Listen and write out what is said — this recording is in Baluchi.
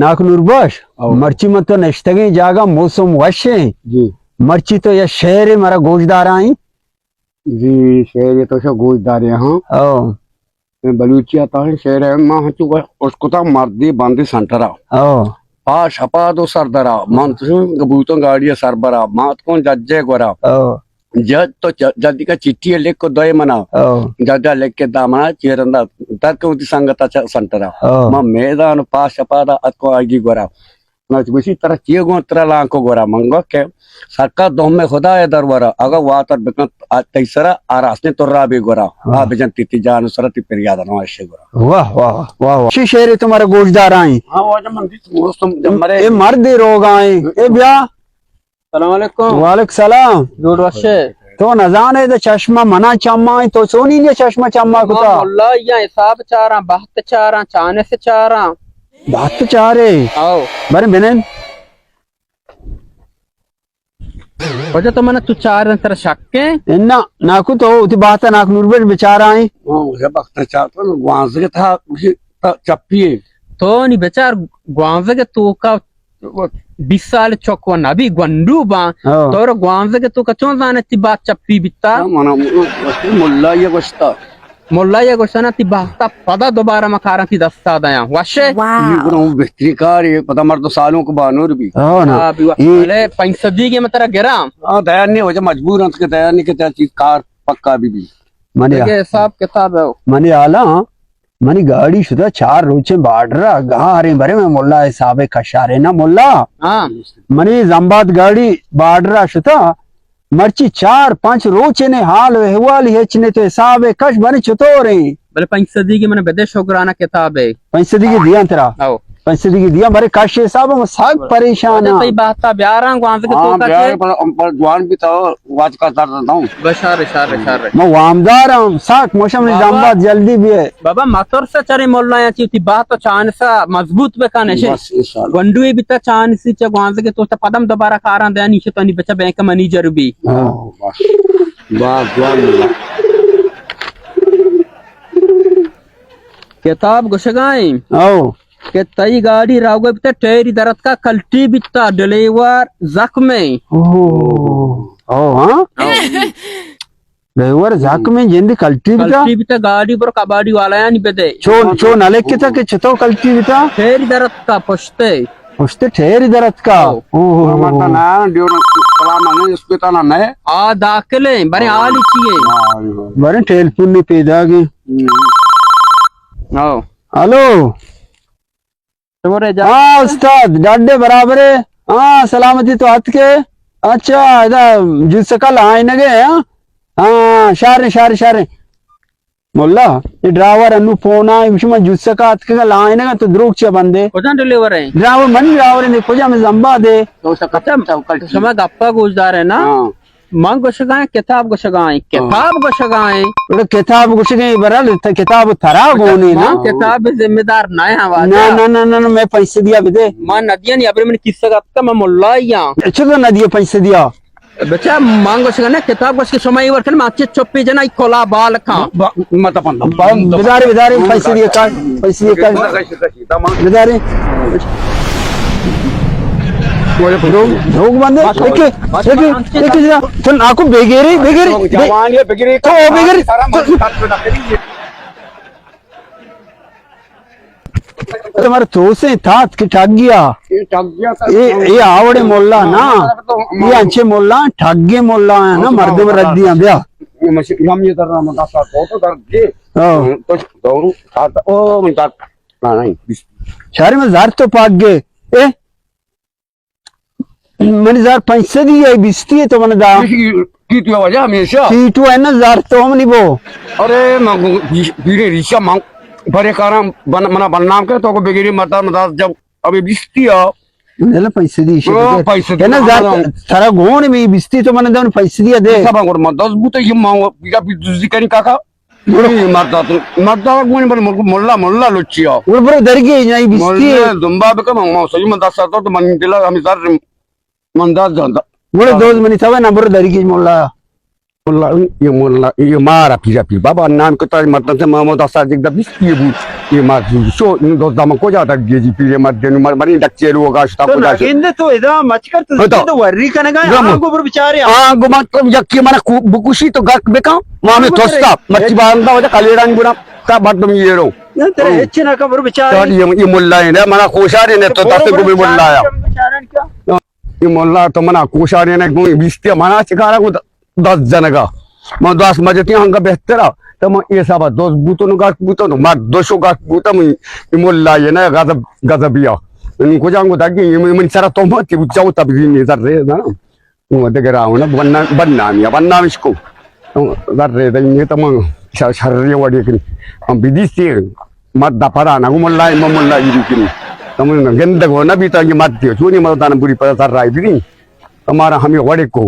ناکو نوربخش، او۔ مرچی من تو نشتگیں جاگہ، موسم وش ایں۔ جی۔ مرچی تو یا شعرے مارا گوش دارائیں۔ جی، شعرے تو شو گوش دارے ہاں۔ او۔ اے بلوچی ءِ تہا شعر ایں، ما ہنچو اشکتا مردے بندے سنٹرا۔ او۔ پاش ہپاد و سردرا، من تو بوتوں گاڑی سربرا، مات کون ججے گورا۔ او۔ جج تو چ-، جج کا چٹھی لکھ کو دے منا۔ او۔ جج لکھ کے دا منا چیرندا، در کو تی سنگتا چ-، سنٹرا۔ او۔ ما میدان پاش ہپادا اتکو آگی گورا۔ نہ گوشی، ترا چیے گون ترا لانکو گورا؟ من گو کہ سکا دوم خدا ءِ درورا، اگا واتر بکن تئی سرا، آ راستیں تو را بی گورا۔ واہ۔ آ بجن تی تی جان سرا تی پریاد نو اشے گورا۔ واہ، واہ، واہ، واہ، واہ۔ چی شعرے تو مارا گوش دارائیں؟ ہاں، واجہ من دیت موسم جب مرے۔ اے مرد روگائیں۔ اے بیا۔ السلام علیکم۔ وعلیکم السلام۔ جوڑ وشے۔ تو نزانے دے چشمہ منا چمائیں، تو سونی نے چشمہ چما کتا؟ ملا یا حساب چاراں، بخت چاراں، چانس چاراں۔ بات چارے۔ او۔ برے بنن۔ وجہ تو من تو چار تر شکیں؟ انا، ناکو تو تی بات ناکو نوربخش بچارائیں۔ ہاں، وجہ بخت چار تو گوانزگ تھا، اسی تا چپی ہے۔ تو نی بچار گوانزگ تو کا بیست سال چک و نبی گونڈو باں۔ ہاں۔ تو رو گوانزگ تو کا چون زانے تی بات چپی بیتا؟ ہاں، منا ملا یا گوشتا۔ ملا یا گوشتن تی بہتا پدا دوبارہ ما کاراں تی دستا دیاں۔ وشے؟ واہ۔ یہ گڑا وہ بہتری کار ہے، پدا مرد سالوں کو بانور بھی۔ ہاں نا۔ ہاں، بھی وقت یہ بلے پنچ سدی کے مترا گرام۔ ہاں، دیا نہیں ہو جا مجبور ہیں کہ دیا نہیں کہ تیا چیز کار پکا بھی بھی۔ منی دیکھے حساب کتاب ہے۔ منی آلا، منی گاڑی شتا چار روچیں بارڈر گاریں برے میں ملا حساب کشارے نا ملا۔ ہاں۔ منی زمباد گاڑی بارڈر شتا مرچی چار پنچ روچ نے حال و احوال ہچ نے تو حساب کش بنے چطور ہیں؟ بلے پنچ سدی کی من بدے شگرانہ کتاب ہے۔ پنچ سدی کی دیاں ترا؟ او۔ پنچ سدی کی دیاں برے کش حساب ہم سک پریشان اچھا، ہیں۔ تئی بہتا بیاراں گوانزگ ہاں، تو کا بیارے پر، پر جوان بھی تھا، واج کا درد نہ ہوں۔ بشار، شار، شار۔ میں وامدار ہوں، سک موسم بابا۔ زمبا جلدی بھی ہے۔ بابا مترس چرے ملا یا چی تی بات چانسا مضبوط بکن اشے۔ بس انشاءاللہ۔ گنڈوی بیتا چانسی چا گوانزگ تو تا پدم دوبارہ کاراں دیانی شتانی بچا بینک منیجر بھی۔ ہاں۔ بس۔ بس، جوان ملا۔ کتاب گشگائیں۔ او۔ کہ تئی گاڑی راوگے بیتا ٹیری درتکا کلٹی بیتا ڈلیور زخمیں۔ او۔ او، ہاں؟ او۔ ڈرائیور زہک میں جند کلٹی بیتا؟ کلٹی بیتا، گاڑی بر کباڑی والا یعنی بدے۔ چون، چون الکتا کہ چتو کلٹی بیتا؟ ٹھیری درتکا پشتے۔ پشتے ٹھیری درتکا؟ او۔ او، او، او، او۔ مرتا نا، ڈیورا سلام آنے، اسپتال آنے۔ آ داخلیں، برے حالی چیئے؟ برے ٹیلیفون نے پیدا گئے۔ ہم۔ او۔ ہلو۔ شمارے جا۔ ہاں استاد، ڈاڈے برابر ہے۔ ہاں، سلامتی تو ہاتھ کے۔ اچھا، ادا جوسکا لائنگے، ہاں؟ ہاں، شاریں، شاریں، شاریں۔ مولا، یہ ڈرائیور انو فون آئے، مشما جوسکا ہاتھ کے لائنگا تو دروگ چیا بندے؟ کجا ڈرائیور ہے؟ ڈرائیور من ڈرائیور ہے، کجا میں زمبا دے۔ تو سکا اچھا، چوکل تھی۔ شما گپا گوش دارے نا؟ ہاں۔ من گوشگائیں، کتاب گوشگائیں، ہاں۔ کتاب گوشگائیں۔ اڑے کتاب گوشگائیں، برال ت-، کتاب ترا گونے نا؟ من کتاب ذمہ دار نہ ہاں واجہ۔ نہ، نہ، نہ، نہ، نہ، میں پنچ سدیا بدے۔ من ندیاں نی، ابرے من کسہ گپتا، من ملائی ہاں۔ اچھا تو ندیے پنچ سدیا؟ بچا، من گوشگا نا، کتاب گوش کہ شما ایور کن، من اچھے چپی جنا، ای کلا بال کھاں۔ با-، مت پند، پند۔ بدارے، بدارے، پنچ سدیا کار، پنچ سدیا کار۔ بدارے۔ دروگ، دروگ بندے۔ ایک، ایک، ایک جنا۔ تو ناکو بگیری، بگیری۔ جوان یہ بگیری۔ تو بگیری۔ تو مر تو سے تھات کہ ٹھگ گیا۔ یہ ٹھگ گیا تھا۔ یہ، یہ آوڑے مولا نا۔ یہ انچے مولا، ٹھگے مولا ہے نا، مردم رد دیا بیا۔ ہم یہ در رہا مدرسہ کو تو در دے۔ ہاں۔ تو دورو ساتھ، او من در، نا، نہیں۔ شہر میں زر تو پاک گئے۔ اے؟ منی زر پنچ سدی ہے، بیستی ہے تو من دا۔ کی تو وجہ ہمیشہ۔ کی تو ہے نا زر تو ہم نہیں بو۔ ارے، من پیرے ریشا من بڑے کاراں بن-، منا بدنام کر تو کو بگیری مردم داس جب ابھی بیستی ہے۔ نہیں لا پنچ سدی ہے۔ او، پنچ سدی ہے نا زر ترا گون میں بیستی تو من دا پنچ سدی دے۔ سب گور من دس بوتے یہ ماں یا بھی دزی کریں کاکا۔ مردا تو، مردا گونی بل مل-، ملا، ملا لچیا۔ گڑا برو درگی جنائی بیستی۔ ملا دمبا بکم، ما سجی من دست تو من دلا ہمیں سر من دست جانتا۔ گڑا دوز منی تھا نا برو درگی ملا۔ ملا، یہ ملا، یہ مارا پیرا پیر۔ بابا نام کتا مردن سے ما، ما دست جگ دا بیستی بود۔ یہ مرد شو، نوں دزدا من کجا دگی جی، پیرے مرد نوں مر-، مرین ڈکچے لوگا شتا تو کجا شو۔ نگندے تو ادا مچ کر تو تو۔ تو وری کنگا، گم۔ آنگو بر بچارے۔ آنگو من تو یکی منا کو-، بکشی تو گرک بکن، ما ہمیں آنگو ترے۔ توستا، مرچی بارندا وجہ کلیران گنا، تا مردم یہ رو۔ نہ ترے ہچ نہ کبر بچارے۔ تو یہ، یہ ملا ہے نا، منا کوشارے نے تو برو دست برو گوبی ملا ہے۔ بچارے، بچارے کیا؟ یہ ملا تو منا کوشارے نے، گوئی بیستی منا چکارا کو دست جنگا۔ من دست مجتی ہنگا بہترا۔ تو من یہ سبا دست بوتو نو گرک بوتو نو، مرد دوشو گرک بوتو من، یہ ملا یہ نا غضب، غضبیا۔ من کجا کو دگی، یہ من سرا تو متی، جاو تبدیل نظر رہے نا۔ نوں دگہ راہ نہ بنا-، بدنامی ءَ، بدنامش کو۔ زر دئیں تو من ش-، شری وڑی کن۔ ہم بدیستی مرد پدا نہ گو ملا، من ملا گیری کن۔ تو من گندگ نہ بیتا یہ مرد، چونی مردان بری پر سر رائی بدی۔ ہمارا ہمیں وڑے کو۔